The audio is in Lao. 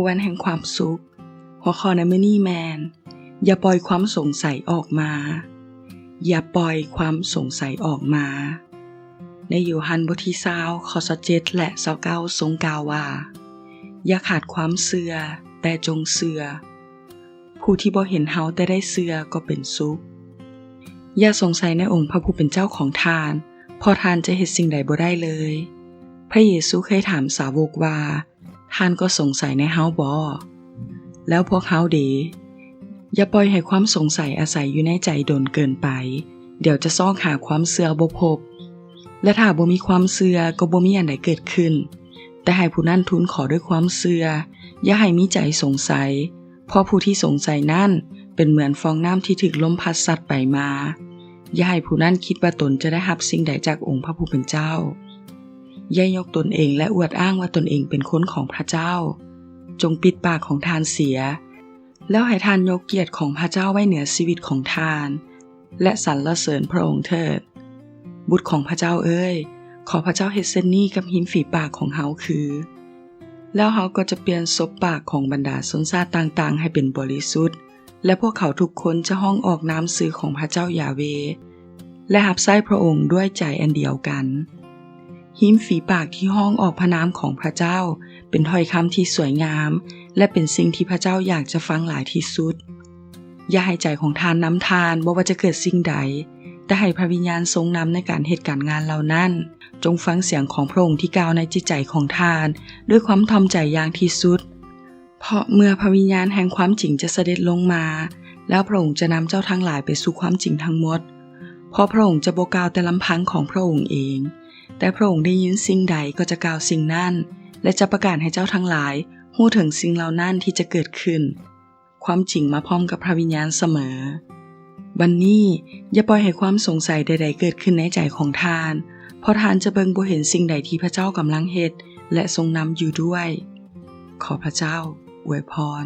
ວັນແຫ່ງຄວາມສຸກ. ຫົວຂໍ້ໃນມື້ນີ້ແມ່ນ ຢ່າປ່ອຍຄວາມສົງໄສອອກມາ. ຢ່າປ່ອຍຄວາມສົງໄສອອກມາ. ໃນໂຍຮັນບົດທີຊາວ ຂໍ້ຊາວເຈັດ ແລະ ຊາວເກົ້າ ຊົງກ່າວວ່າ, ຢ່າຂາດຄວາມເຊື່ອ, ແຕ່ຈົ່ງເຊື່ອ. ຜູ້ທີ່ບໍ່ເຫັນເຮົາແຕ່ໄດ້ເຊື່ອກໍເປັນສຸກ. ຢ່າສົງໄສໃນອົງພະຜູ້ເປັນເຈົ້າຂອງທ່ານ, ເພາະທ່ານຈະເຮັດສິ່ງໃດບໍ່ໄດ້ເລີຍ. ພະເຢຊູເຄີຍຖາມສາວົກວ່າ, ທ່ານກໍສົງໄສໃນເຮົາບໍ? ແລ້ວພວກເຮົາເດ? ຢ່າປ່ອຍໃຫ້ຄວາມສົງໄສອາໄສຢູ່ໃນໃຈດົນເກີນໄປ, ດຽວຈະຊອກຫາຄວາມເຊື່ອບໍ່ພົບ. ແລະ ຖ້າບໍ່ມີຄວາມເຊື່ອກໍບໍ່ມີອັນໃດເກີດຂຶ້ນ, ແຕ່ໃຫ້ຜູ້ນັ້ນທູນຂໍດ້ວຍຄວາມເຊື່ອ, ຢ່າໃຫ້ມີໃຈສົງໄສ, ເພາະຜູ້ທີ່ສົງໄສນັ້ນເປັນເໝືອນຟອງນ້ຳທີ່ຖືກລົມພັດຊັດໄປມາ. ຢ່າໃຫ້ຜູ້ນັ້ນຄິດວ່າຕົນຈະໄດ້ຮັບສິ່ງໃດຈາກອົງພະຜູ້ເປັນເຈົ້າ. ຢ່າຍົກຕົນເອງ ແລະ ອວດອ້າງວ່າຕົນເອງເປັນຄົນຂອງພະເຈົ້າ. ຈົ່ງປິດປາກຂອງທ່ານເສຍ, ແລ້ວໃຫ້ທ່ານຍົກກຽດຂອງພະເຈົ້າໄວ້ເໜືອຊີວິດຂອງທ່ານ ແລະ ສັນລະເສີນພະອົງເຖີດ. ບຸດຂອງພະເຈົ້າເອີຍ, ຂໍພະເຈົ້າເຮັດເຊັ່ນນີ້ກັບຮິມຝີປາກຂອງເຮົາຄື. ແລ້ວເຮົາກໍຈະປ່ຽນສົບປາກຂອງບັນດາຊົນຊາດຕ່າງໆໃຫ້ເປັນບໍລິສຸດ, ແລະ ພວກເຂົາທຸກຄົນຈະຮ້ອງອອກນາມຊື່ຂອງພະເຈົ້າຢາເວ ແລະ ຮັບໃຊ້ພະອົງດ້ວຍໃຈອັນດຽວກັນ. ຮິມຝີປາກທີ່ຮ້ອງອອກພະນາມຂອງພະເຈົ້າເປັນຖ້ອຍຄຳທີ່ສວຍງາມ ແລະ ເປັນສິ່ງທີ່ພະເຈົ້າຢາກຈະຟັງຫຼາຍທີ່ສຸດ. ຢ່າໃຫ້ໃຈຂອງທ່ານນຳທ່ານ, ບໍ່ວ່າຈະເກີດສິ່ງໃດ, ແຕ່ໃຫ້ພະວິນຍານຊົງນຳໃນການເຮັດການງານເຫຼົ່ານັ້ນ. ຈົ່ງຟັງສຽງຂອງພະອົງທີ່ກ່າວໃນຈິດໃຈຂອງທ່ານດ້ວຍຄວາມຖ່ອມໃຈຢ່າງທີ່ສຸດ. ເພາະເມື່ອພະວິນຍານແຫ່ງຄວາມຈິງຈະສະເດັດລົງມາ, ແລ້ວພະອົງຈະນຳເຈົ້າທັງຫຼາຍໄປສູ່ຄວາມຈິງທັງໝົດ. ເພາະພະອົງຈະບໍ່ກ່າວແຕ່ລຳພັງຂອງພະອົງເອງ, ແຕ່ພະອົງໄດ້ຍິນສິ່ງໃດກໍຈະກ່າວສິ່ງນັ້ນ, ແລະ ຈະປະກາດໃຫ້ເຈົ້າທັງຫຼາຍຮູ້ເຖິງສິ່ງເຫຼົ່ານັ້ນທີ່ຈະເກີດຂຶ້ນ. ຄວາມຈິງມາພ້ອມກັບພະວິນຍານສະເໝີ. ບັດນີ້, ຢ່າປ່ອຍໃຫ້ຄວາມສົງໄສໃດໆເກີດຂຶ້ນໃນໃຈຂອງທ່ານ, ເພາະທ່ານຈະເບິ່ງບໍ່ເຫັນສິ່ງໃດທີ່ພະເຈົ້າກຳລັງເຮັດ ແລະ ຊົງນຳຢູ່ດ້ວຍ. ຂໍພະເຈົ້າອວຍພອນ.